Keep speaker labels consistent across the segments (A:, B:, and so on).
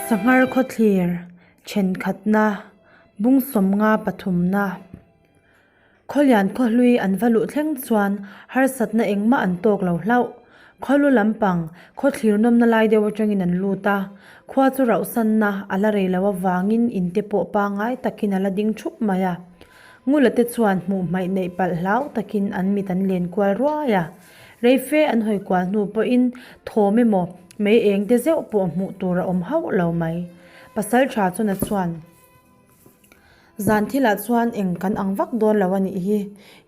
A: Sanghar khawthlir thenkhatna bung sawmnga pathumna Khawlian khawhlui an va luh thleng chuan harsatna engmah an tawk lo hlauh. Khawlu lampang khawthlir nawmna lai deuh atangin an lut a, khua chu rauhsanna a la rei lo avangin in te pawh pangngai takin a la ding thup mai a. Ngula te chuan hmuh hmaih neih palh hlau takin an mit an len kual ruai a. Rei fe an hawi kual hnu pawhin thawm emaw mei eng te zeuh pawh hmuh tur a awm hauh lo mai. Pasal tha chuna chuan Zan thilah chuan eng kan ang vak dawn lo a nih hi.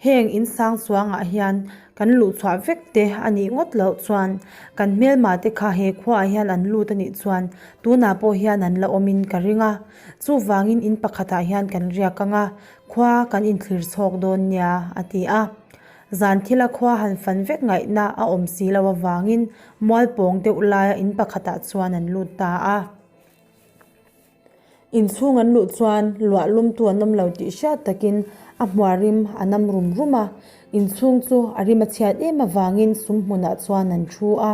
A: Heng in sang chuangah hian kan luh chhuah vek te a nih ngawt loh chuan kan hmelma te kha he khuaah hian an lut a nih chuan tunah pawh hian an la awmin ka ring a. Chuvangin in pakhatah hian kan riak ang a, khua kan inthlir chhawk dawn nia, a ti a. Zan thila khua han fan vek ngaihna a awm si lo avangin mualpawng deuh laia in pakhatah chuan an lut ta a. Inchhung an luh chuan luah lumtu an awm lo tih hriat takin a hmuar rim a nam rum rum a. Inchhung chu a rim a chhiat em avangin sum hmunah chuan an thu a.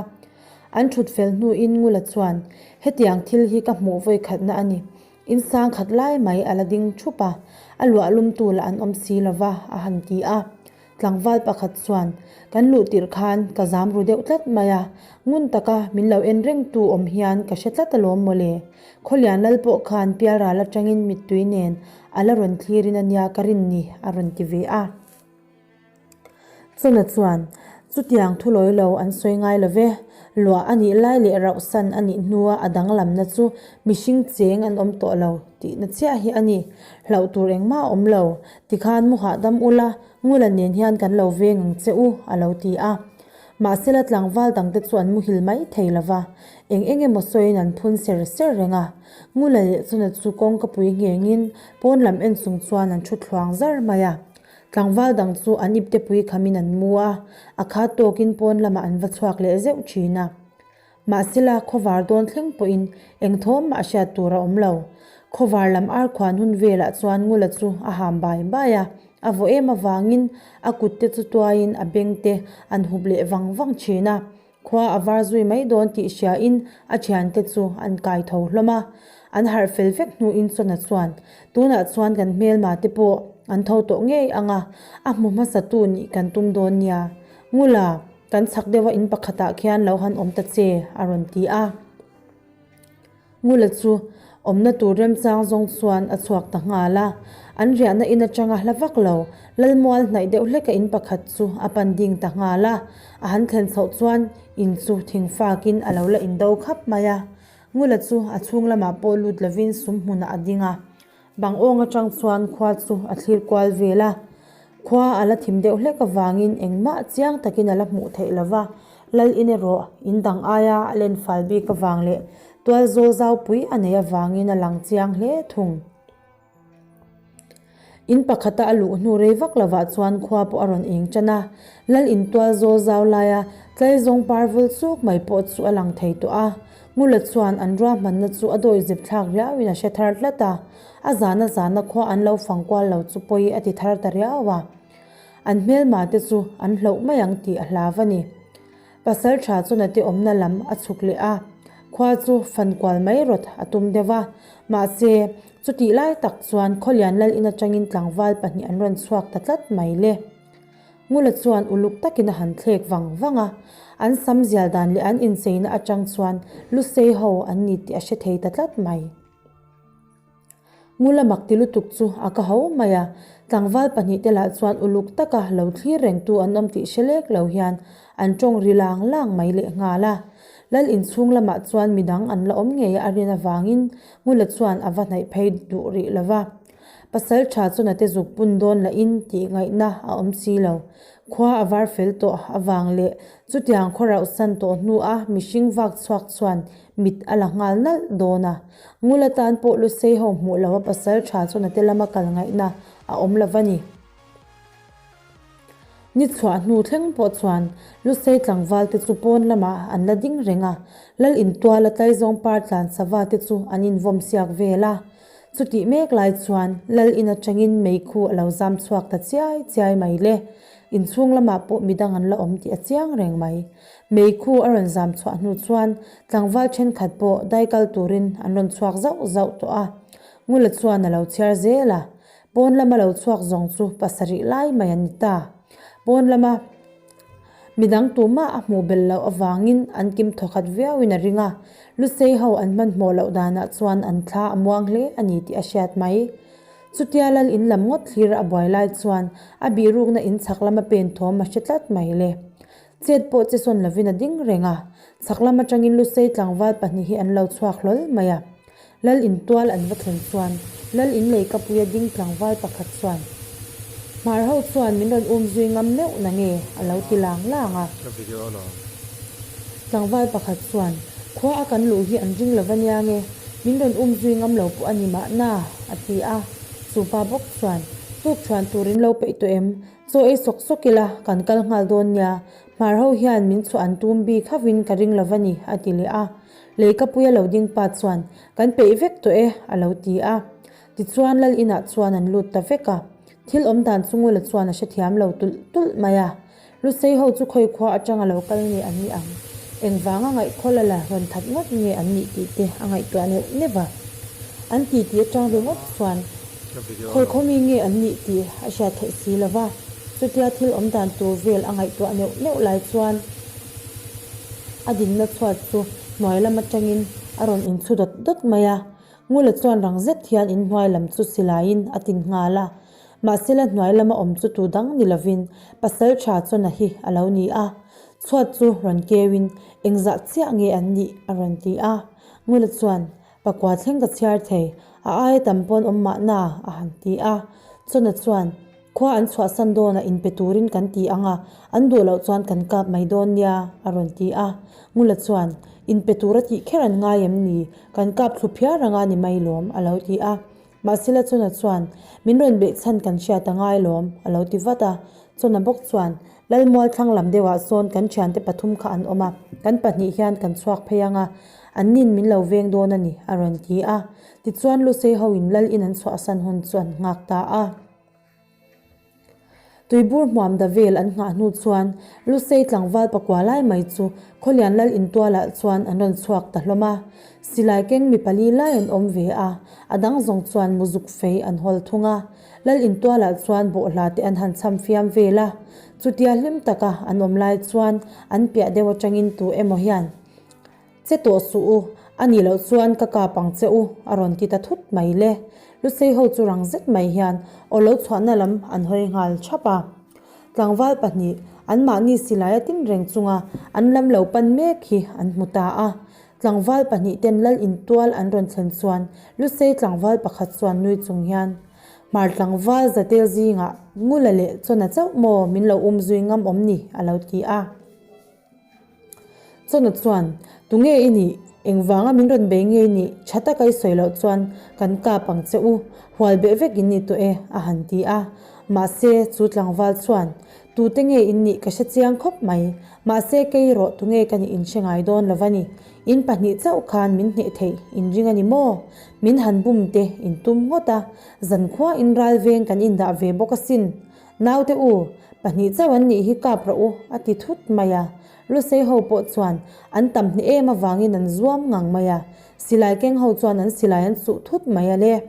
A: An thut fel hnuin Ngula chuan, Hetiang thil hi ka hmuh vawi khatna a ni. In sang khat lai mai a la ding thup a, a luah lumtu lah an awm si lo va, a han ti a. Tlangval pakhat chuan, Kan luh tirh khan ka zam ru deuh tlat mai a, ngun taka min lo en rengtu awm hian ka hre tlat alawm mawle. Khawlian lal pawh khan pialral atangin mittui nen a la rawn thlirin a nia ka rin ni, a rawn ti ve a. Chona chuan, Chutiang thu lawi lo an sawi ngai lo ve. Luah a nih lai leh rauhsan a nih hnua a danglamna chu mihring cheng an awm tawh lo tihna chiah hi a ni. Hlauh tur engmah a awm lo. Tikhan mu hahdam ula, Ngula nen hian kan lo veng ang che u, a lo ti a. Mahsela tlangval dangte chu an muhil mai thei lo va, eng eng emaw sawiin an phun ser ser reng a. Ngula leh Chona chu kawngkapui nghengin pawn lam en chung chuan an thu thluang zar mai a. Tlangval dang chu an iptepui khamin an mu a, a khat tawkin pawn lamah an va chhuak leh zeuh thin a. Mahsela khawvar dawn thleng pawhin eng thawm mah hriat tur a awm lo. Khawvar lam ar khuan hun velah chuan Ngula chu a ham bai bai a, a vaw em avangin a kutte chu tuaiin a bengte an hup leh vang vang thin a. Khua a var zui mai dawn tih hriain a thiante chu an kai tho hlawm a. An harh fel vek hnuin Chawna chuan, Tunah chuan kan hmelma te pawh an tho tawh ngei ang a, a hmu hmasatu nih kan tum dawn nia. Ngula, kan chhak deuha in pakhatah khian lo han awm ta che, a rawn ti a. Ngula chu awmna tur remchang zawng chuan a chhuak ta nghal a. An riahna in atanga hla vak lo, Lalmual hnaih deuh hleka in pakhat chu a pan ding ta nghal a. A han thlen chhoh chuan in chu thing fakin a lo la indo khap mai a. Ngula chu a chhung lamah pawh lut lovin sum hmunah a ding a. Bang awng atang chuan khua chu a thlir kual vel a. Khua a la thim deuh hlek avangin engmah chiang takin a la hmuh theih lo va, Lal in erawh in dang aia a len fal bik avang leh tual zawl zaupui a neih avangin a lang chiang hle thung. In pakhata a luh hnu rei vak lovah chuan khua pawh a rawn eng tan a, Lal in tual zawl zau laia tlaizawng par vul chuk mai pawh chu a lang thei tawh a. Ngula chuan an ruahmanna chu a dawihzep thlak riauin a hre thar tlat a, a zana zana khua an lo fang kual lo chu pawi a ti thar ta riau a. An hmelma te chu an hloh mai ang tih a hlau a ni. Pasal tha chuan a te awmna lam a chhuk leh a, khua chu fan kual mai rawt a tum deuh a. Mahse, chutih lai tak chuan Khawlian Lal in atangin tlangval pahnih an rawn chhuak ta tlat mai le. Ngula chuan uluk takin a han thlek vang vang a, an sam zial dan leh an incheina atang chuan Lusei ho an ni tih a hre thei ta tlat mai. Ngula mak ti lutuk chu a ka ho mai a, tlangval pahnihte lah chuan uluk taka lo thlir rengtu an awm tih hre lek lo hian an tawng ri lang lang mai leh nghal a. Lal inchhung lamah chuan midang an la awm ngei a a rin avangin Ngula chuan a va hnaih phei duh rih lo va. Pasal tha chuan a te zuk pun dawn lahin tih ngaihna a awm si lo. Khua a var fel tawh avang leh chutiang khaw rauhsan tawh hnua mihring vak chhuak chuan mit a la nghal nalh dawn a. Ngul atan pawh Lusei ho hmuh loha pasal tha chuan a te lama kal ngaihna a awm lo va ni. Ni chhuah hnu thleng pawh chuan Lusei tlangval te chu pawn lamah an la ding reng a, Lal intuala tlaizawng par tlan sava te chu an invawm siak vel a. Chutih mek lai chuan Lal in atangin meikhu a lo zam chhuak ta chiai chiai mai le. Inchhung lamah pawh midang an la awm tih a chiang reng mai. Meikhu a rawn zam chhuah hnu chuan tlangval thenkhat pawh daikal turin an rawn chhuak zauh zauh tawh a. Ngula chuan a lo chhiar zel a. Pawn lama lo chhuak zawng chu pasarih lai mai an ni ta. Pawn lama midang tumah a hmuh belh loh avangin an kim thawkhat viauin a ring a. Lusei ho an hmanhmawh loh danah chuan an thla a muang hle a ni tih a hriat mai. Chutia lal in lam ngawt thlir a buai lai chuan a bihrukna in chhak lama pen thawm a hre tlat mai le. Chet pawh che sawn lovin a ding reng a, chhak lam atangin Lusei tlangval pahnih hi an lo chhuak hlawl mai a. Lal in tual an va thlen chuan Lal in leikapuia ding tlangval pakhat chuan, Hmar ho chuan min rawn um zui ngam meuh na nge? a lo ti lang lang a. Tlangval pakhat chuan, Khua a kan luh hi an ring lo va nia nge, min rawn um zui ngam lo pawh a ni mahna, a ti a. Chu pa bawk chuan, Tuk chhuan tur in lo peih tawh em? Chaw ei sawk sawk ila, kan kal nghal dawn nia, Hmar ho hian min chhuah an tum bik hauhin ka ring lo va ni, a ti leh a. Leikapuia lo ding pa chuan, Kan peih vek tawh e, a lo ti a. Tichuan Lal inah chuan an lut ta vek a. Thil awm dan chu Ngula chuan a hrethiam lo tulh tulh mai a. Lusei ho chu khawi khua atanga lo kal nge an nih ang? Engvanga ngaihkhawl a la rawn that ngawt nge an nih tih te a ngaihtuah neuh neuh a. An ti tih atang ringawt chuan khawi khaw mi nge an nih tih a hriat theih si lo va. Chutia thil awm dan tur vel a ngaihtuah neuh neuh lai chuan a dinna chhuat chu hnuai lam atangin a rawn inchhu dawt dawt mai a. Ngula chuan rang zet hian inhnuai lam chu silaiin a tin nghal a. Mahsela hnuai lama awm chu tu dang ni lovin pasal tha chawna hi a lo ni a. Chhuat chu rawn keuin engzah chiah nge an nih a rawn ti a. Ngula chuan, Pakua thleng ka chhiar thei, a aia tam pawn awm mahna a han ti a. Chawna chuan, Khua an chhuahsan dawnah inpe turin kan ti ang a, an duh loh chuan kan kap mai dawn nia a rawn ti a. Ngula chuan, Inpe tura tih kher an ngai em ni? Kan kap thlu phiar anga ni mai lawm a lo ti a. Mahsela Chona chuan, Min rawn beih chhan kan hriat a ngai lawm, a lo ti vat a. Chona bawk chuan, Lalmual thlang lam deuhah sawn kan thiante pathum kha an awm a, kan pahnih hian kan chhuak phei ang a, an nin min lo veng dawn a ni, a rawn ti a. Tichuan Lusei hoin Lal in an chhuahsan hun chu an nghak ta a. Tuibur hmuam da vel an nghah hnu chuan Lusei tlangval pakua lai mai chu Khawlian Lal intualah chuan an rawn chhuak ta hlawm a. Silai keng mi pali lai an awm ve a, a dang zawng chuan muzuk fei an hawl thung a. Lal intualah chuan bawhhla te an han chham fiam vel a. Chutia hlim taka an awm lai chuan an piah deuh atangin tu emaw hian Che tawh suh u, a nih loh chuan ka kap ang che u, a rawn ti ta thut mai le. Lusei ho chu rang zet mai hian aw lo chhuahna lam an hawi nghal thap a. Tlangval pahnih, anmahni silaia tin reng chunga an lam lo pan mek hi an hmu ta a. Tlangval pahnih ten lal intual an rawn thlen chuan Lusei tlangval pakhat chuan nui chung hian, Hmar tlangval zatel zingah Ngula leh Chawna chauh maw min lo umzui ngam awm ni? a lo ti a. Chawna chuan, Tunge i nih? Engvanga min rawn bei nge i nih? Tha taka i sawi loh chuan kan kap ang che u, hual beh vek in ni tawh e, a han ti a. Mahse, chu tlangval chuan, Tute nge in nih ka hre chiang khawp mai. Mahse, kei rawh tunge ka nih in hre ngai dawn lo va ni. In pahnih chauh khan min hneh theih in ring a ni maw? Min han bum te in tum ngawt a, zankhua in ral veng kan indah ve bawk asin. Naute u, pahnih chauh an nih hi kap rawh u, a ti thut mai a. Lusei ho pawh chuan an tam hne em avangin an zuam ngang mai a. Silai keng ho chuan an silai an suh thut mai a le.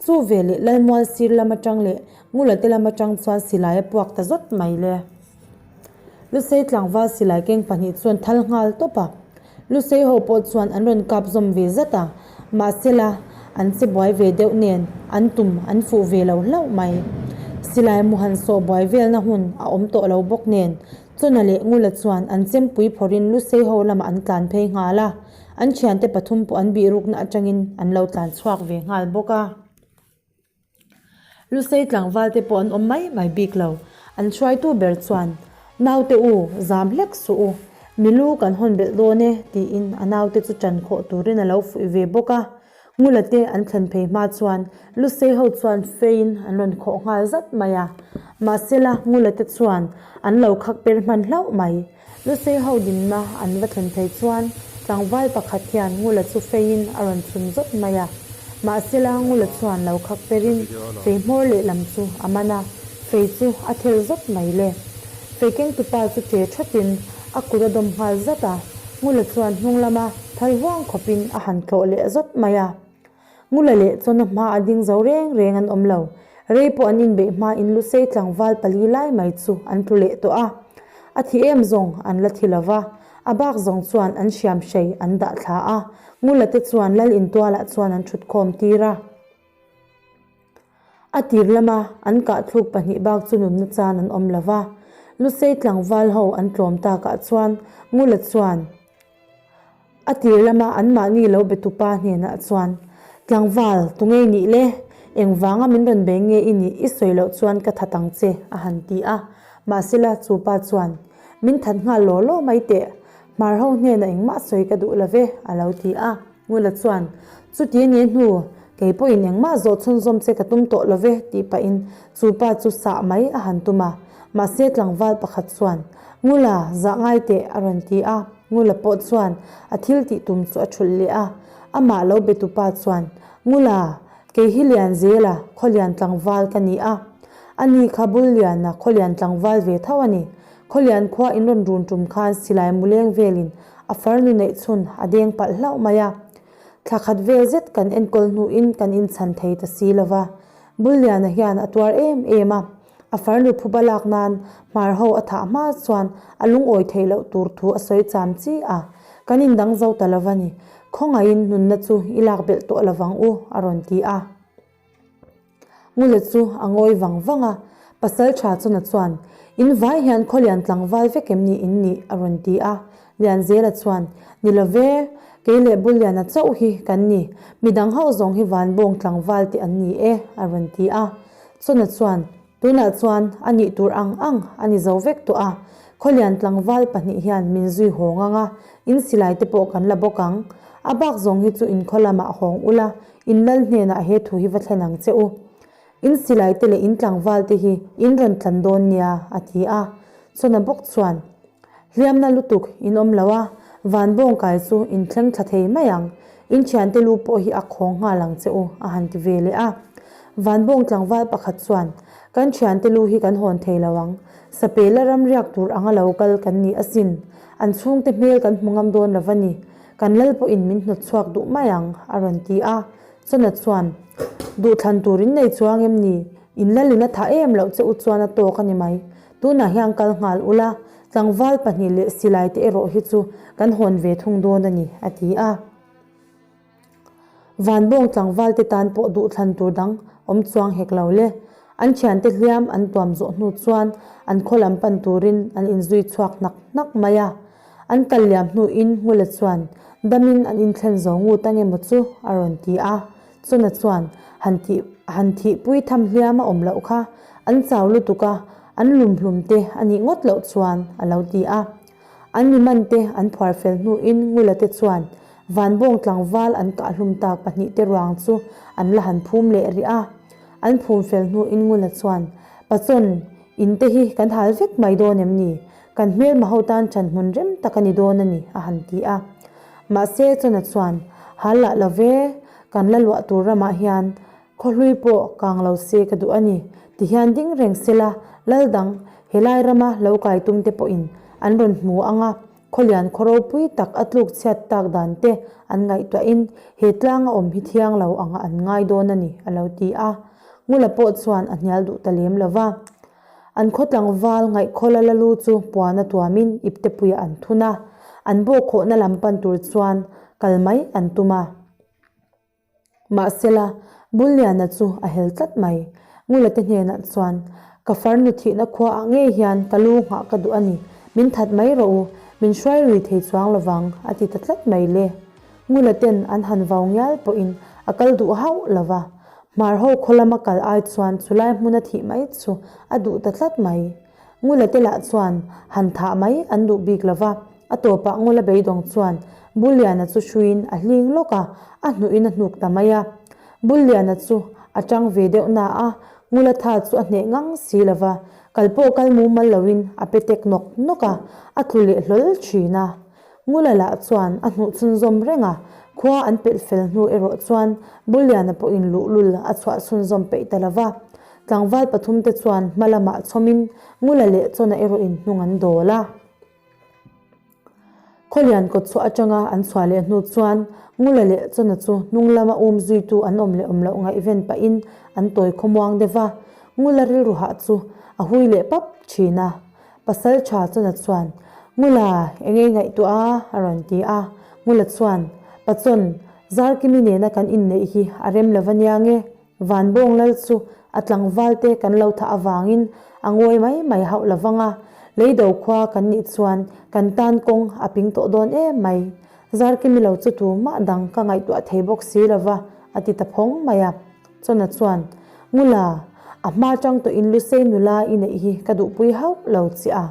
A: Chu veleh Lalmual sir lam atang leh Ngula te lam atang chuan silai a puak ta zawt mai le. Lusei tlangval silai keng pahnih chuan thal nghal tawp a. Lusei ho pawh chuan an rawn kap zawm ve zat a, mahsela an che buai ve deuh nen an tum an fuh ve lo hlauh mai. Silai mu han sawh buai velna hun a awm tawh lo bawk nen Chawna leh Ngula chuan an chempui phawrhin Lusei ho lamah an tlan phei nghal a, an thiante pathum pawh an bihrukna atangin an lo tlan chhuak ve nghal bawk a. Lusei tlangval te pawh an awm mai mai bik lo. An hruaitu ber chuan, Naute u, zam hlek suh u. Mi lu kan hawn belh dawn e, tiin a naute chu ṭan khawh turin a lo fuih ve bawk a. Ngula te an thlen phei hma chuan Lusei ho chuan feiin an rawn khawh nghal zat mai a. Mahsela Ngula te chuan an lo khak per hman hlauh mai. Lusei ho dinna an va thlen phei chuan tlangval pakhat hian Ngula chu feiin a rawn chhun zawt mai a. Mahsela Ngula chuan lo khak perin fei hmawr lehlam chu a man a, fei chu a thel zawt mai le. Fei kengtupa chu ṭe ṭhawtin a kut a dawm nghal zat a, Ngula chuan hnung lama thal huang khawpin a han tlawh leh zawt mai a. Ngula leh chawna hma a ding zo reng reng an awm lo. Rei pawh an inbeih hmain Lusei tlangval pali lai mai chu an tlu leh tawh a. A thi em zawng an la thi lo va, a bak zawng chuan an hriam hrei an dah thla a, Ngula te chuan Lal intualah chuan an ṭhutkhawm tir a. A tir lama an kahthluk pahnih bak chu nunna chan an awm lo va, Lusei tlangval ho an tlawm takah chuan Ngula chuan a tir lama anmahni lo be tupa hnenah chuan, Tlangval, tunge i nih le? Engvanga min rawn bei nge i nih i sawi loh chuan ka that ang che, a han ti a. Mahsela chu pa chuan, Min that nghal law law mai teh, Hmar ho hnenah engmah sawi ka duh lo ve, a lo ti a. Ngula chuan, Chuti ni hnu, kei pawhin engmah zawh chhunzawm che ka tum tawh lo ve, tih pahin chu pa chu sah mai a han tum a. Mahse tlangval pakhat chuan, Ngula, zah ngai teh, a rawn ti a. Ngula pawh chuan a thil tih tum chu a thulh leh a. Amah lo be tu pa chuan, Ngula, kei hi Lianzela, Khawlian tlangval ka ni a. Ani kha Bulliana, Khawlian tlangval ve tho a ni. Khawlian khua in rawn run tum khan silai muleng velin a farnu neih chhun a deng palh hlauh mai a. Thla khat vel zet kan enkawl hnuin kan inchhan thei ta si lo va. Bulliana hian a tuar em em a, a farnu phuba lak nan hmar ho a thah hma chuan a lungawi theih loh tur thu a sawi cham chi a. Kan indang zo ta lo va ni. Khawngaihin nunna chu i lak belh tawh lo vang u, a rawn ti a. Ngula chu a ngawi vang vang a, Pasal tha chuna chuan, In vai hian Khawlian tlangval vek em ni in nih? a rawn ti a. Lianzela chuan, Ni lo ve, kei leh Bulliana chauh hi kan ni, midang ho zawng hi Vanbawng tlangval te an ni e, a rawn ti a. Chuna chuan, Tunah chuan a nih tur ang ang a ni zo vek tawh a, Khawlian tlangval pahnih hian min zui hawng ang a, in silai te pawh kan la bawk ang. A bak zawng hi chu in khaw lamah hawng ula, in lal hnenah he thu hi va thlen ang che u. In silai te leh in tlangval te hi in rawn tlan dawn nia, a ti a. Chawna bawk chuan, Hliamna lutuk in awm lo a, van bawng kai chu in thleng thla thei mai ang, in thiante lu pawh hi a khawng nghal ang che u, a han ti ve leh a. Van bawng tlangval pakhat chuan, Kan thiante lu hi kan hawn thei lo ang, Sapela ram riak tur anga lo kal kan ni asin, an chhungte hmel kan hmu ngam dawn lo va ni, kan lal pawhin min hnawt chhuak duh mai ang, a rawn ti a. Chawna chuan, Duhthlan tur in nei chuang em ni? In lalin a tha em loh che u chuan a tawk a ni mai. Tunah hian kal nghal ula, tlangval pahnih leh silai te erawh hi chu kan hawn ve thung dawn a ni, a ti a. Vanbawng tlangval te tan pawh duhthlan tur dang awm chuang hek lo le. An thiante hliam an tuam zawh hnu chuan an khaw lam pan turin an inzui chhuak hnak hnak mai a. An kal liam hnuin Ngula chuan, Damin an inthlen zo ngut ange maw chu? a rawn ti a. Chawna chuan, Han tih, han thihpui tham hliam a awm loh kha, an chau lutuk a, an lum hlum te a nih ngawt loh chuan, a lo ti a. An mi man te an phuar fel hnuin Ngula te chuan Vanbawng tlangval an kah hlum tak pahnih te ruang chu an la han phum leh rih a. An phum fel hnuin Ngula chuan, Pachawn, in te hi kan hal vek mai dawn em ni? Kan hmelma ho tan ṭan hmun rem tak a ni dawn a ni, a han ti a. Mahse, Chawna chuan, Hal lah lo ve, kan la luah tur ramah hian khawhlui pawh kang lo se ka duh a ni, ti hian ding reng se la, lal dang helai rama lo kai tum te pawhin an rawn hmu ang a, khawlian khaw ropui tak a tluk chhiat tak dan te an ngaihtuahin he tlanga awm hi thiang lo anga an ngai dawn a ni, a lo ti a. Ngula pawh chuan a hnial duh ta lem lo va. An khaw tlangval ngaihkhawla la lu chu puan a tuamin iptepuiah an thun a, an bawkkhawhna lam pan tur chuan kal mai an tum a. Mahsela, Bulliana chu a hel tlat mai. Ngulate hnenah chuan, Ka farnu thihna khuaah ngei hian ka lu nghah ka duh a ni, min that mai rawh u, min hruai rui thei chuang lovang, a ti ta tlat mai le. Ngulaten an han vau ngial pawhin a kal duh hauh lo va, Hmar ho khaw lama kal ai chuan chulai hmuna thih mai chu a duh ta tlat mai. Ngula te lah chuan han thah mai an duh bik lo va, a tawpah Ngula beidawng chuan Bulliana chu hruiin a hling lawk a, a hnuhin a hnuk ta mai a. Bulliana chu a tang ve deuh na a, Ngula tha chu a hneh ngang si lo va, kal pawh kal mumal loin a pe tek nawk nawk a, a tlu leh hlawl thin a. Ngula lah chuan a hnuh chhunzawm reng a, khua an pelh fel hnu erawh chuan Bulliana pawhin luhlul a chhuah chhunzawm peih ta lo va. Tlangval pathumte chuan hma lamah chhawmin Ngula leh Chawna erawhin hnung an dawl a. Khawlian kawtchhuah atanga an chhuah leh hnu chuan Ngula leh Chawna chu hnung lama um zuitu an awm leh awm loh ngaihven pahin an tawi khawmuang deuh va. Ngula rilru hah chu a hui leh pap thin a. Pasal tha Chawna chuan, Ngula, eng ei ngaihtuah a? a rawn ti a. Ngula chuan, Pachawn, Zarkimi nena kan inneih hi a rem lo va nia nge? Vanbawng lal chu a tlangval te kan lo thah avangin a ngawi mai mai hauh lo vang a, leido khua kan nih chuan kan tan kawng a ping tawh dawn em mai. Zarkimi lo chu tumah dang ka ngaihtuah thei bawk si lo va, a ti ta phawng mai a. Chawna chuan, Ngula, a hma tang tawhin Lusei nula i neih hi ka duhpui hauh lo che a.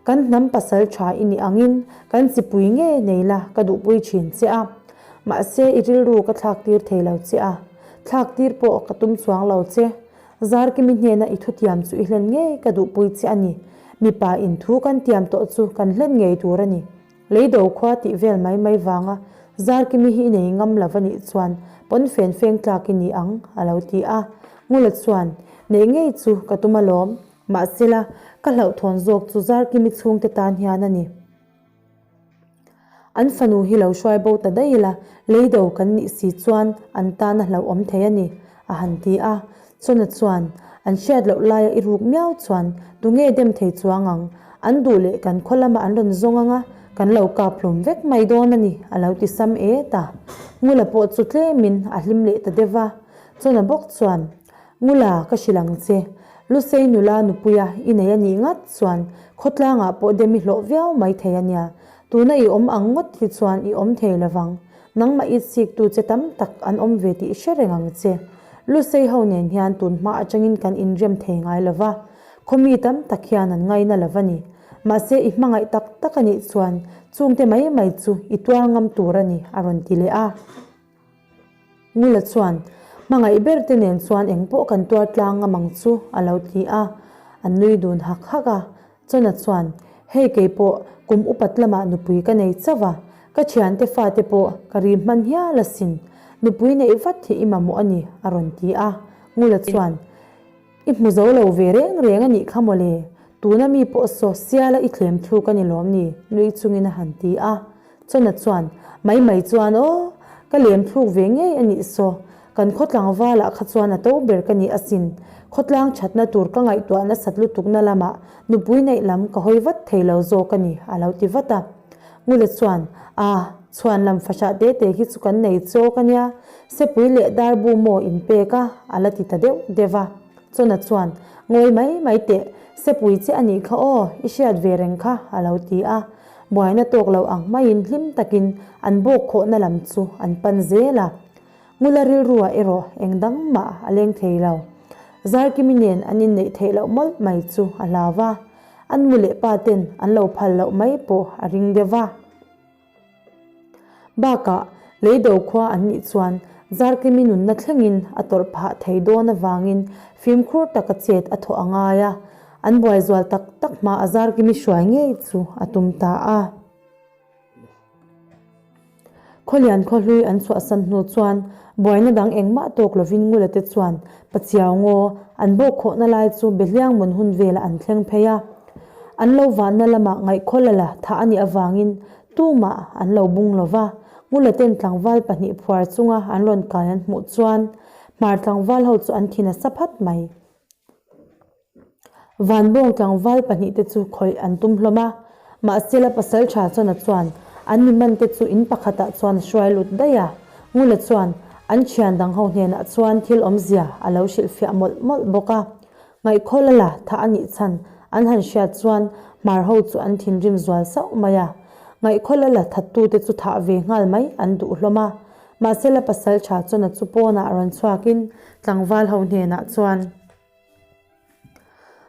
A: Kan hnam pasal tha i nih angin kan chipui ngei nei la ka duhpui thin che a. Mahse i rilru ka thlak tir thei lo che a. Thlak tir pawh ka tum chuang lo che. Zarkimi hnena i thutiam chu i hlen ngei ka duhpui che a ni. Mipa in thu kan tiam tawh chu kan hlen ngei tur a ni. Leido khua tih vel mai mai vanga Zarkimi hi i nei ngam lo va nih chuan pawn fen feng tlak i ni ang a lo ti a. Ngula chuan, Neih ngei chu ka tum alawm. Mahsela, ka hlauhthawn zawk chu Zarkimi chhungte tan hian a ni. An fanu hi lo hruai bo ta daih ila, leido kan nih si chuan an tan a hlauhawm thei a ni, a han ti a. Chawna chuan, An hriat loh laia i ruk miau chuan tunge dem thei chuang ang? An duh leh kan khaw lama an rawn zawng ang a, kan lo kap hlum vek mai dawn a ni, a lo ti sam et a. Ngula pawh chu tlemin a hlim leh ta deuh va. Chawna bawk chuan, Ngula, ka hrilh ang che. Lusei nula nupuia i nei a nih ngat chuan khawtlangah pawh dem i hlawh viau mai thei a nia. Tuna i awm ang ngawt hi chuan i awm thei lovang. Nangmah i chiktu che tam tak an awm ve tih hre reng ang che. Lusei ho nen hian tun hma atangin kan inrem thei ngai lova, khawmi tam tak hian an ngaina lo va ni. Mahse i hmangaih tak tak a nih chuan chungte mai mai chu i tuar ngam tur a ni, a rawn ti leh a. Ngula chuan, Hmangaih ber te nen chuan eng pawh kan tuar tlang ngam ang chu, a lo ti a. An nui dun hak hak a. Chawna chuan, Hei kei pawh kum upat lamah nupui ka nei chauh a, ka thiante fate pawh ka ri hman hial asin. Nupui neih vat hi i mamawh a ni, a rawn ti a. Ngula chuan, I hmu zo lo ve reng reng a nih kha mawle, tuna mi pawh saw siala i thlem thluk a ni lawm ni? nui chungin a han ti a. Chawna chuan, Mai mai chuan aw, ka lem thluk ve ngei a nih saw, kan khawtlang valah kha chuan a to ber ka ni asin, khawtlang thatna tur ka ngaihtuah nasat lutukna lamah nupui neih lam ka hawi vat thei lo zawk a ni, a lo ti vat a. Ngula chuan, A, chhuan lam fahrah te te hi chu kan nei chawk a nia, sepui leh darbu maw in pek a, a la ti ta deuh deuh a. Chawna chuan, Ngawi mai mai teh, sepui che a nih kha aw, i hriat ve reng kha, a lo ti a. Buaina tawk lo ang maiin hlim takin an bawk khawhna lam chu an pan zel a. Ngula rilruah erawh eng dang mah a leng thei lo. Zarkimi nen an inneih theih loh mawlh mai chu a hlau va. A nu leh pa ten an lo phal loh mai pawh a ring deuh va. Bakah, leido khua an nih chuan Zarkimi nunna thlengin a tawrh phah thei dawn avangin fimkhur taka chet a thawh a ngai a. An buai zual tak tak hma a Zarkimi hruai ngei chu a tum ta a. Khawlian khawhlui an chhuahsan hnu chuan buaina dang engmah tawk lovin Ngula te chuan Pachiau ngaw an bawk khawhna lai chu Behliang mun hun velah an thleng phei a. An lo vanna lamah ngaihkhawl a la thah a nih avangin tumah an lo bung lo va. Ngula ten tlangval pahnih phuar chunga an rawn kai an hmuh chuan Hmar tlangval ho chu an thi nasa phat mai. Vanbawng tlangval pahnihte chu khawih an tum hlawm a, mahsela Pasalṭha Chawna chuan an mi mante chu in pakhatah chuan a hruai lut daih a. Ngula chuan an ṭhian dang ho hnenah chuan thil awmzia a lo hrilhfiah mawlh mawlh bawk a. Ngaihkhawl a la thah a nih chhan an han hriat chuan hmar ho chu an thinrim zual sauh mai a. Ngaihkhawl a la thattute chu thah ve nghal mai an duh hlawm a. Mahsela Pasalṭha Chawna chu pawnah rawn chhuakin tlangval ho hnenah chuan,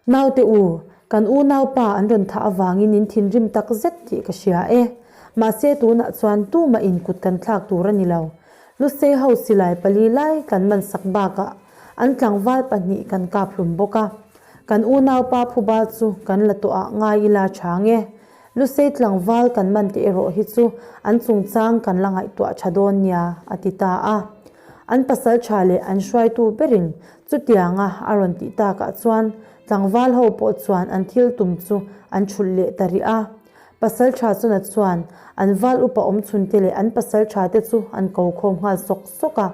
A: Naute u, kan unaupa an rawn thah avangin in thinrim tak zet tih ka hria e. Mahse tunah chuan tumah in kut kan thlak tur a ni lo. Lusei ho silai pali lai kan man sak bakah an tlangval pahnih kan kap hlum bawk a. Kan unaupa phuba chu kan la tawh ah ngai ila chang e. Lusei tlangval kan man te erawh hi chu an chungchang kan la ngaihtuah tha dawn nia, a ti ta a. An pasalṭha leh an hruaitu berin chutianga a rawn tih takah chuan tlangval ho pawh chuan an thil tum chu an ṭhulh leh ta rih a. Pasalṭha chuna chuan an val upa awmchhunte leh an pasalṭhate chu an ko khawm nghal sawk sawk a.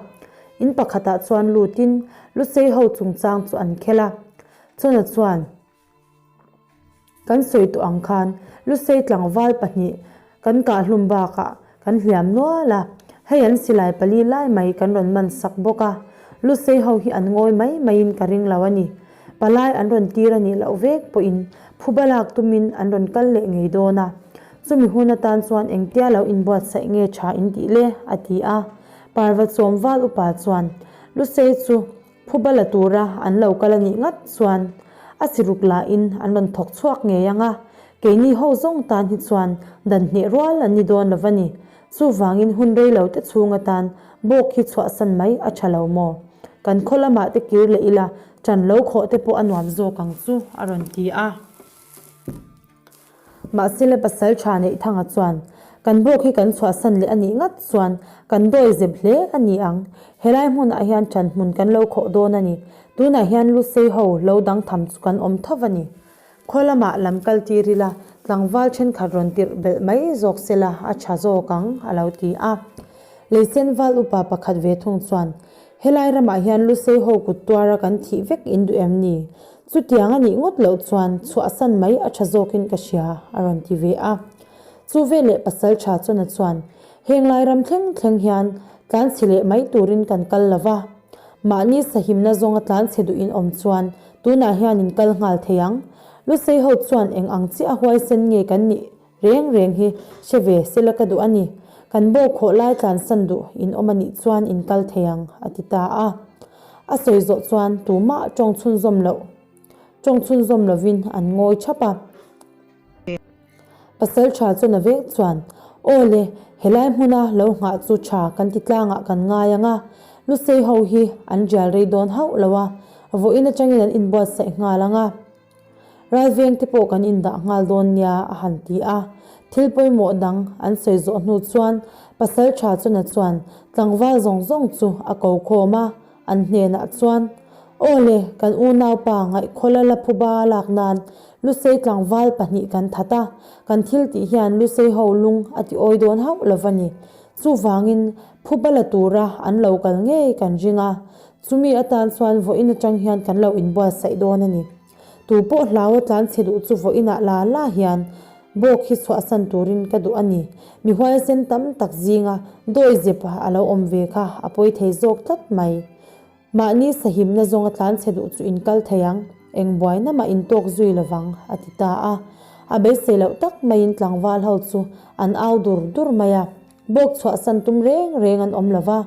A: In pakhatah chuan lutin Lusei ho chungchang chu an khel a. Chuna chuan. Kan sawi tawh ang khan Lusei tlangval pahnih kan kahhlum bakah kan hliam nual a, hei an silai pali lai mai kan rawn man sak bawk a, Lusei ho hi an ngawi mai maiin ka ring lo a ni. Palai an rawn tir a nih loh vek pawhin phuba lak tumin an rawn kal leh ngei dawn a, chumi hun atan chuan engtia lo inbuatsaih nge tha in tih le? a ti a. Parva chawm val upa chuan Lusei chu Phuba la tura an lo kal a nih ngat chuan a siruk lahin an rawn thawk chhuak ngei ang a, keini ho zawng tan hi chuan dan hneh rual an ni dawn lo va ni. Chuvangin hun rei lo te chhung atan bawk hi chhuahsan mai a tha lo maw? Kan khaw lamah te kir leh ila ṭan lo khawh te pawh a nuam zawk ang chu a rawn ti a. Mahsela pasal tha neih thanga chuan, Kan bawk hi kan chhuahsan leh a nih ngat chuan kan dawi zep hle a ni ang. Helai hmunah hian ṭan hmun kan lo khawh dawn a ni. Tunah hian Lusei ho lo dang tham chu kan awm tho a ni. Khaw lamah lam kal tir ila, tlangval ṭhenkhat rawn tirh belh mai zawk sela a ṭha zawk ang, a lo ti a. Leisen val upa pakhat ve thung chuan, Helai ramah hian Lusei ho kut tuara kan thih vek in duh em ni? Chutiang a nih ngawt loh chuan chhuahsan mai a tha zawkin ka hria, a rawn ti ve a. Chu veleh pasal tha chawna chuan, Heng lai ram thleng thleng hian tlanchhe leh mai turin kan kal lo va. Mahni sahimna zawnga tlanchhe duhin awm chuan tunah hian in kal nghal thei ang. Lusei ho chuan eng ang chiah a huaisen nge kan nih Reng reng hi hre ve sela ka duh a ni. Kan bawk khawh lai tlansan duh in awm a nih chuan in kal thei ang, a ti ta a. A sawi zawh chuan tumah tawng chhunzawm loh tawng chhunzawm lovin an ngawi thap a. Pasal tha chuan a vek chuan, Aw le, helai hmuna lo nghah chu tha kan ti tlangah kan ngai ang a, Lusei ho hi an rial rei dawn hauh lo a, vawiin atangin an inbuatsaih nghal ang a. Ralveng te pawh kan indah nghal dawn nia a han ti a. Thil pawimawh dang an sawi zawh hnu chuan pasal tha chuna chuan tlangval zawng zawng chu a ko khawm a, an hnenah chuan, Aw le, kan unaupa ngaihkhawla la phuba lak nan Lusei tlangval pahnih kan that a, kan thil tih hian Lusei ho lung a ti awi dawn hauh lo va ni. Chuvangin phuba la tura an lo kal ngei kan ring a, Chumi atan chuan vawiin atang hian kan lo inbuatsaih dawn a ni. Tu pawh hlau a tlanchhe duh chu vawiinah la la hian bawk hi chhuahsan turin ka duh a ni. Mi huaisen tam tak zinga dawi zep a lo awm ve kha a pawi thei zawk tlat mai. Mahni sahimna zawnga tlanchhe duh chu in kal thei ang, eng buaina mah in tawk zui lovang, a ti ta a. A beisei loh tak maiin tlangval ho chu an au dur dur mai a. Bawk chhuahsan tum reng reng an awm lova,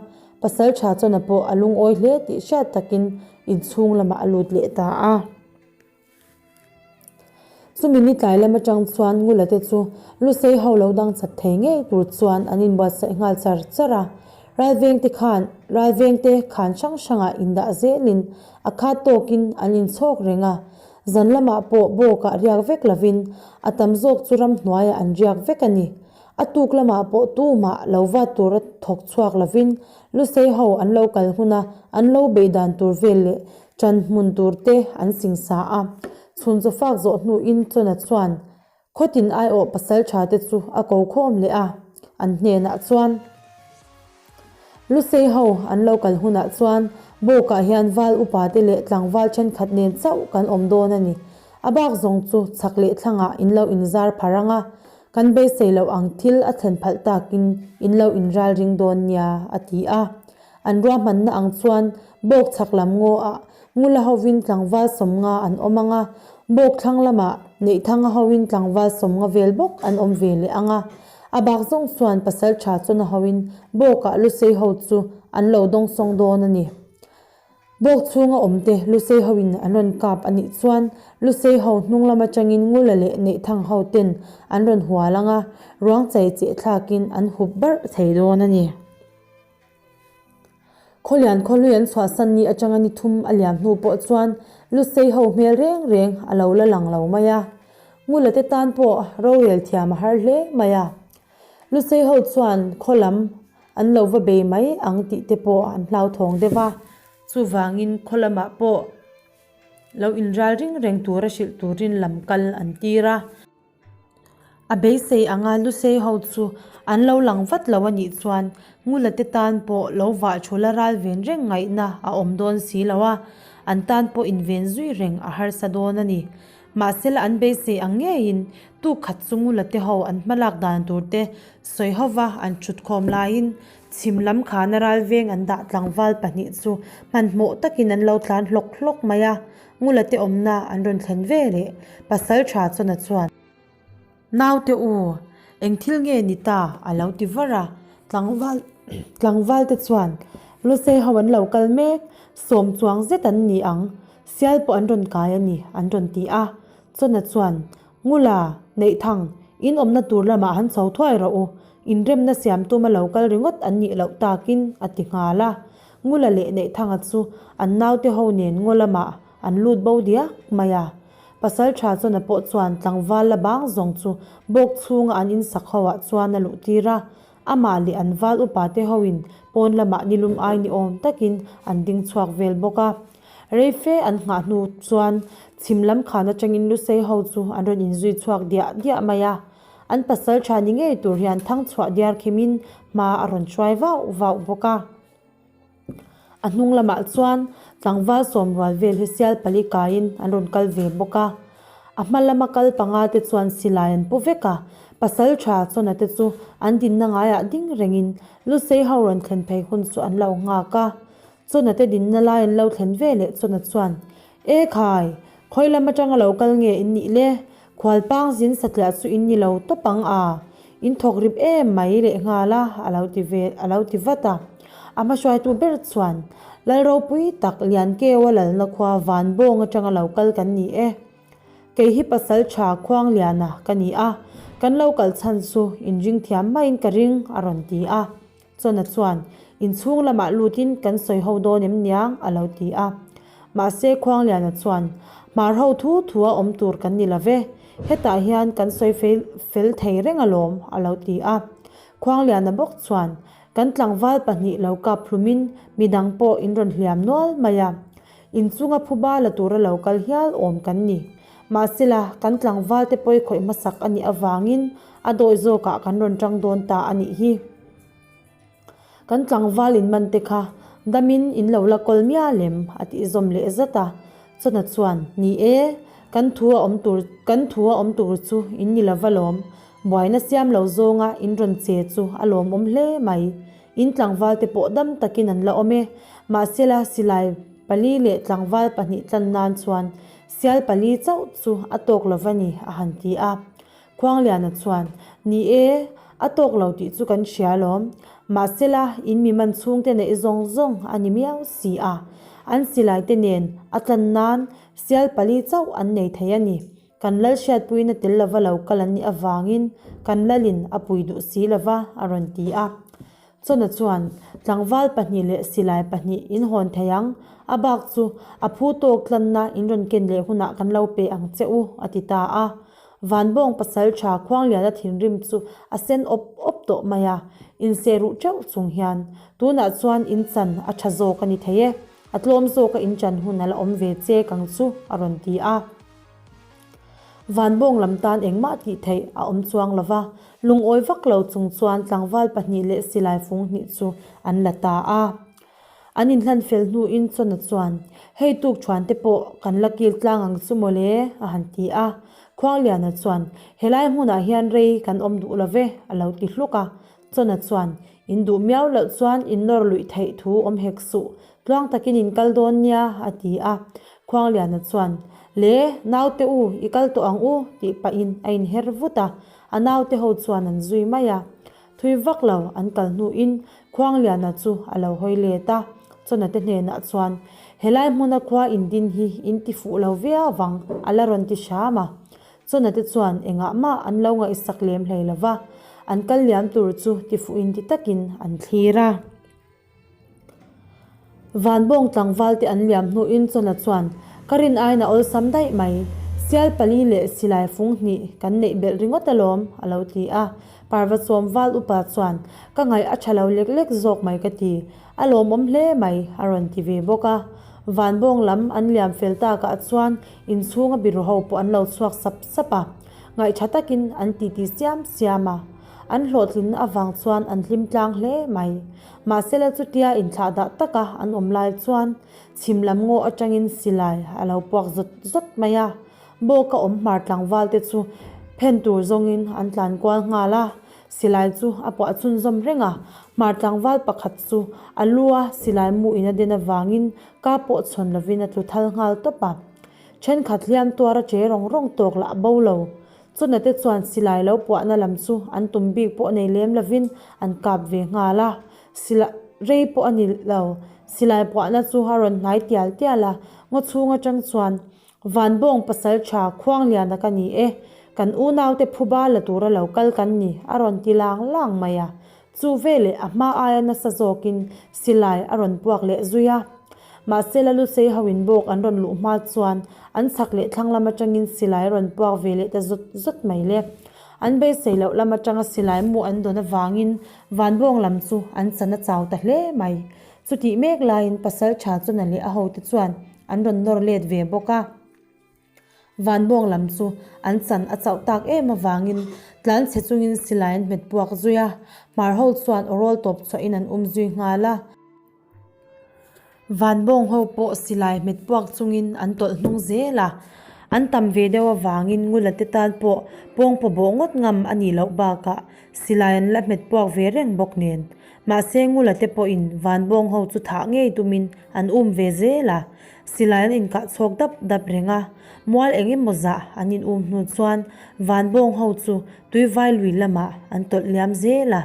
A: pasal tha chawna pawh a lungawi hle tih hriat takin inchhung lamah a lut leh ta a. Chumi ni tlai lam atang chuan Ngula te chu Lusei ho lo dang chat thei ngei tur chuan an inbuatsaih nghal char char a. Ralvengte khan Ralvengte khan hrang hrangah indah zelin a khat tawkin an inchhawk reng a. Zan lamah pawh bawkah riak vek lovin a tam zawk chu ramhnuaiah an riak vek a ni. A tuk lamah pawh tumah lo vat tura thawk chhuak lovin Lusei ho an lo kal huna an lo beih dan tur vel leh ṭan hmun tur te an singsa a. Chhun chaw fak zawh hnuin Chawna chuan khawtin aiawh pasal ṭha te chu a ko khawm leh a, an hnenah chuan Lusei ho an lo kal hunah chuan Bawkah hian val upa te leh tlangval ṭhenkhat nen chauh kan awm dawn a ni. A bak zawng chu chhak leh thlangah in lo inzar phar ang a, Kan beisei loh ang thil a thlen phalh takin in lo inral ring dawn nia, a ti a. An ruahmanna ang chuan bawk chhak lam ngaw ah Ngula hovin tlangval sawmnga an awm ang a, bawk thlang lamah Neihthanga hovin tlangval sawmnga vel bawk an awm ve leh ang a. A bak zawng chuan Pasaltha chawna hovin bawkah Lusei ho chu an lo dawngsawng dawn a ni. Bawk chhunga awmte Lusei hoin an rawn kap a nih chuan Lusei ho hnung lam atangin Ngula leh Neihthang ho ten an rawn hual ang a, ruang chai cheh thlakin an hup barh thei dawn a ni. Khawlian khawhlui an chhuahsan ni atanga ni thum a liam hnu pawh chuan Lusei ho hmel reng reng a lo la lang lo mai a. Ngula te tan pawh rorel thiam a har hle mai a. Lusei ho chuan khaw lam. an lo va bei mai ang tih te pawh an hlauthawng deuh a. Chuvangin khaw lamah pawh lo inral ring reng tura hrilh turin lam kal an tir a. A beisei anga Lusei ho chu an lo lang vat lo a nih chuan Ngula te tan pawh lo vah thula ral ven reng ngaihna a awm dawn si lo a, an tan pawh inven zui reng a harsa dawn a ni. Mahsela an beisei ang ngeiin tuk khat chu Ngula te ho an hmalak dan tur te sawi hova an thutkhawm laiin chhim lam khana ral veng an dah tlangval pahnih chu hmanhmawh takin an lo tlan hlawk hlawk mai a. Ngula te awmna an rawn thlen ve leh pasal tha chawna chuan, Naute u, eng thil nge ni ta? a lo ti var a. Tlangval tlangval te chuan, Lusei ho an lo kal mek, sawm chuang zet an ni ang, sial pawh an rawn kai a ni, an rawn ti a. Chawna chuan, Ngula, Neihthang, in awmna tur lamah han chho thuai rawh u, inremna siam tuma lo kal ringawt an nih loh takin, a ti nghal a. Ngula leh Neihthanga chu an naute ho nen ngaw lamah an lut bo diak mai a. Pasal tha Chawna pawh chuan tlangval la bang zawng chu bawk chhunga an insak ho ah chuan a luh tir a. Amah leh an val upa te hoin pawn lamah nilum ai ni awm takin an ding chhuak vel bawk a. Rei fe an nghah hnu chuan chhim lam khan atangin Lusei ho chu an rawn inzui chhuak diah diah mai a. An pasal tha ni ngei tur hian thangchhuah diar khimin hma a rawn hruai vauh vauh bawk a. A hnung lamah chuan tlangval sawm rual vel hi sial pali kaiin an rawn kal ve bawk a. A hma lama kal panga te chuan silai an pu vek a, pasal tha chawna te chu an dinna ngaiah ding rengin Lusei ho rawn thlen phei hun chu an lo nghak a. Chawna te dinna lai an lo thlen ve leh chawna chuan, E khai, khawi lam atanga lo kal nge in nih le? Khualpang zin satliah chu in ni lo tawp ang a, in thawk rip em mai leh nghal a, a lo ti ve, a lo ti vat a. A hmahruaitu ber chuan, Lal ropui tak Liankeua lalna khua Vanbawng atanga lo kal kan ni e. Kei hi pasal tha Khuangliana ka ni a, kan lo kal chhan chu inring thiam maiin ka ring, a rawn ti a. Chawna chuan, Inchhung lamah lutin kan sawi ho dawn em niang? a lo ti a. Mahse Khuangliana chuan, Hmar ho thu thua awm tur kan ni lo ve, hetah hian kan sawi fel fel thei reng alawm, a lo ti a. Khuangliana bawk chuan, Kan tlangval pahnih lo kap hlumin midang pawh in rawn hliam nual mai a. Inchunga phuba la tura lo kal hial awm kan ni. Mahsela, kan tlangvalte pawi khawih hmasak a nih avangin a dawi zawkah kan rawn tang dawn ta a nih hi. Kan tlangval in man te kha damin in lo la kawl mial em? a tih zawm leh zat a. Chawna chuan, Ni e, kan thu a awm tur, kan thu a awm tur chu in ni lova lawm. Buaina siam lo zawnga in rawn che chu a lawmawm hle mai. In tlangval te pawh dam takin an la awm e. Mahsela silai pali leh tlangval pahnih tlan nan chuan sial pali chauh chu a tawk lo va ni, a han ti a. Khuangliana chuan, Ni e, a tawk lo tih chu kan hria alawm. Mahsela in mi man chhungte neih zawng zawng a ni miau si a. An silai te nen a tlan nan sial pali chauh an nei thei a ni. Kan lal hriatpuina tel lova lo kal an nih avangin kan lalin a pui duh si lova, a rawn ti a. Chawna chuan, Tlangval pahnih leh silai pahnih in hawn thei ang, a bak chu a phu tawk tlanna in rawn ken leh hunah kan lo pe ang che u, a ti ta a. Vanbawng pasal tha Khuangliana thinrim chu a sen awp awp tawh mai a, inseh ruh teuh chung hian, Tunah chuan in chan a tha zawk a ni thei e, a tlawm zawka in chan hun a la awm ve che kang chu, a rawn ti a. Vanbawng lam tan engmah tih theih a awm chuang lo va, lungawi vak lo chung chuan tlangval pahnih leh silai fung hnih chu an la ta a. An inhlan fel hnuin Chawna chuan, Hei tuk thuan te pawh kan la kil tlang ang chu mawle, a han ti a. Khuangliana chuan, Helai hmunah hian rei kan awm duh lo ve, a lo ti hluk a. Chawna chuan, In duh miau loh chuan in nawr luih theih thu awm hek suh, tluang takin in kal dawn nia, a ti a. Khuangliana chuan, Le, naute u, i kal tawh ang u, tih pahin a inher vut a, a naute ho chuan an zui mai a. Thui vak lo an kal hnuin Khuangliana chu a lo hawi let a, Chawna te hnenah chuan, Helai hmuna khua in din hi in ti fuh lo viau vang, a la rawn ti hram a. Chawna te chuan engah mah an lo ngaihsak lem hlei lo va, an kal liam tur chu ti fuh in ti takin an thlir a. Vanbawng tlangval te an liam hnuin Chawna chuan, Ka rin aiin a awlsam daih mai, sial pali leh silai fung hnih kan neih belh ringawt alawm, a lo ti a. Parvachawm val upa chuan, Ka ngaih a tha lo lek lek zawk mai ka ti. A lawmawm hle mai, a rawn ti ve bawk a. Vanbawng lam an liam fel takah chuan inchhunga biru ho pawh an lo chhuak sap sap a. Ngaihtha takin an titi siam siam a. An hlawhtlinna avang chuan an hlim tlang hle mai. Mahsela chutia inthlahdah taka an awm lai chuan chhim lam ngaw atangin silai a lo puak zawt zawt mai a. Bawka awm hmar tlangval te chu phen tur zawngin an tlan kual nghal a, silai chu a puah chhunzawm reng a. Hmar tlangval pakhat chu a lu a silai mu in a den avangin ka pawh chhawn lovin a tlu thal nghal tawp a. Thenkhat hliam tuar a che rawng rawng tawk lah bo lo. Chawna te chuan silai lo puahna lam chu an tum bik pawh nei lem lovin an kap ve nghal a. Silai rei pawh a ni lo. Silai puahna chu a rawn hnai tial tial a, ngaw chhung atang chuan Vanbawng pasal tha Khuangliana ka ni e, kan unaute phuba la tura lo kal kan ni a rawn ti lang lang mai a. Chu veleh a hma aia nasa zawkin silai a rawn puak leh zui a. Mahse Lalusei ho in bawk an rawn luh hma chuan an chhak leh thlang lam atangin silai a rawn puak ve leh ta zawt zawt mai le. An beisei loh lam atanga silai mu an dawn avangin Vanbawng lam chu an chan a chau ta hle mai. Chutih mek laiin pasal tha Chawna leh a hote chuan an rawn nawr let ve bawk a. Vanbawng lam chu an chan a chauh tak em avangin tlanchhe chungin silai an hmet puak zui a, hmar ho chuan aw rawl tawp chhuahin an um zui nghal a. Vanbawng ho pawh silai hmet puak chungin an tawlh hnung zel a, an tam ve deuh avangin Ngula te tan pawh pawngpaw bawh ngawt ngam a nih loh bakah silai an la hmet puak ve reng bawk nen. Mahse Ngula te pawhin Vanbawng ho chu thah ngei tumin an um ve zel a, silai an inkah chhawk dap dap reng a, mual eng emaw zah an in um hnu chuan Vanbawng ho chu Tuivai lui lamah an tawlh liam zel a,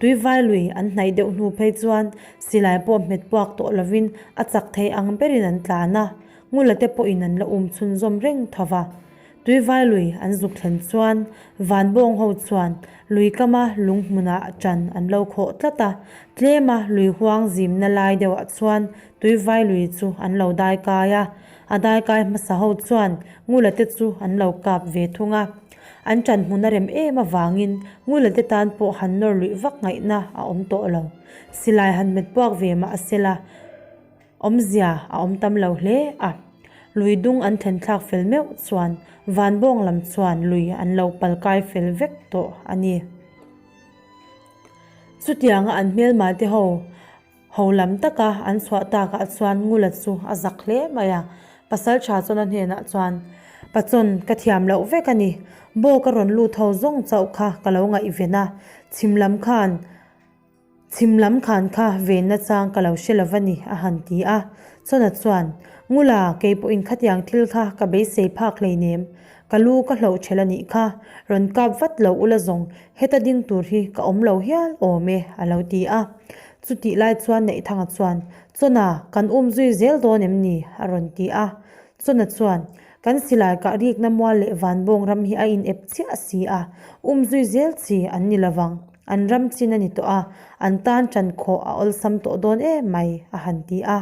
A: Tuivai lui an hnaih deuh hnu phei chuan silai pawh hmet puak tawh lovin a chak thei ang berin an tlan a, Ngula te pawhin an la um chhunzawm reng tho va. Tuivai lui an zuk thlen chuan Vanbawng ho chuan lui kama lung hmunah ṭan an lo khawh tlat a, tlema lui huang zimna lai deuhah chuan Tuivai lui chu an lo dai kai a, a dai kai hmasa ho chuan Ngula te chu an lo kap ve thung a. An ṭan hmun a rem em avangin Ngula te tan pawh han nawr luih vak ngaihna a awm tawh lo. Silai han hmet puak ve mah sela. Awmzia a awm tam lo hle a, lui dung an thlen thlak fel meuh chuan Vanbawng lam chuan lui an lo pal kai fel vek tawh a ni. Chutianga an hmelma te ho ho lam taka an chhuah takah chuan Ngula chu a zak hle mai a, Pasaltha chuan a hnenah chuan, Pachawn ka thiam loh vek a ni, Bawk a rawn lut ho zawng chauh kha ka lo ngaihven a, chhim lam khan Chhim lam khan kha venna chang ka lo hre lo va ni, a han ti a. Chawna chuan, Ngula, kei pawhin khatiang thil kha ka beisei phak hleinem. Ka lu ka hloh ṭhelh a nih kha, rawn kap vat lo ula zawng, heta ding tur hi ka awm lo hial awm e, a lo ti a. Chutih lai chuan Neihthanga chuan, Chawna, kan um zui zel dawn em ni? a rawn ti a. Chawna chuan, Kan silai kah rikna mual leh vanbawng ram hi a inep chiah si a, um zui zel chi an ni lovang. An ram chin a ni tawh a, an tan ṭan khawh a awlsam tawh dawn em mai, a han ti a.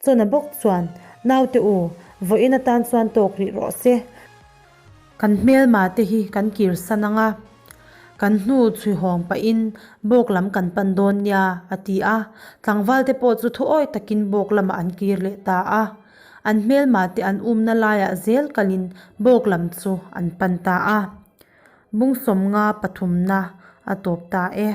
A: Chawna bawk chuan, Naute u, vawiin atan chuan tawk rih rawh se. Kan hmelma te hi kan kir san ang a, kan hnu chhuihawng pahin bawk lam kan pan dawn nia, a ti a. Tlangval te pawh chu thuawi takin bawk lamah an kir leh ta a. An hmelma te an umna laiah zel kalin bawk lam chu an pan ta a. Bung sawmnga pathumna a tawp ta e.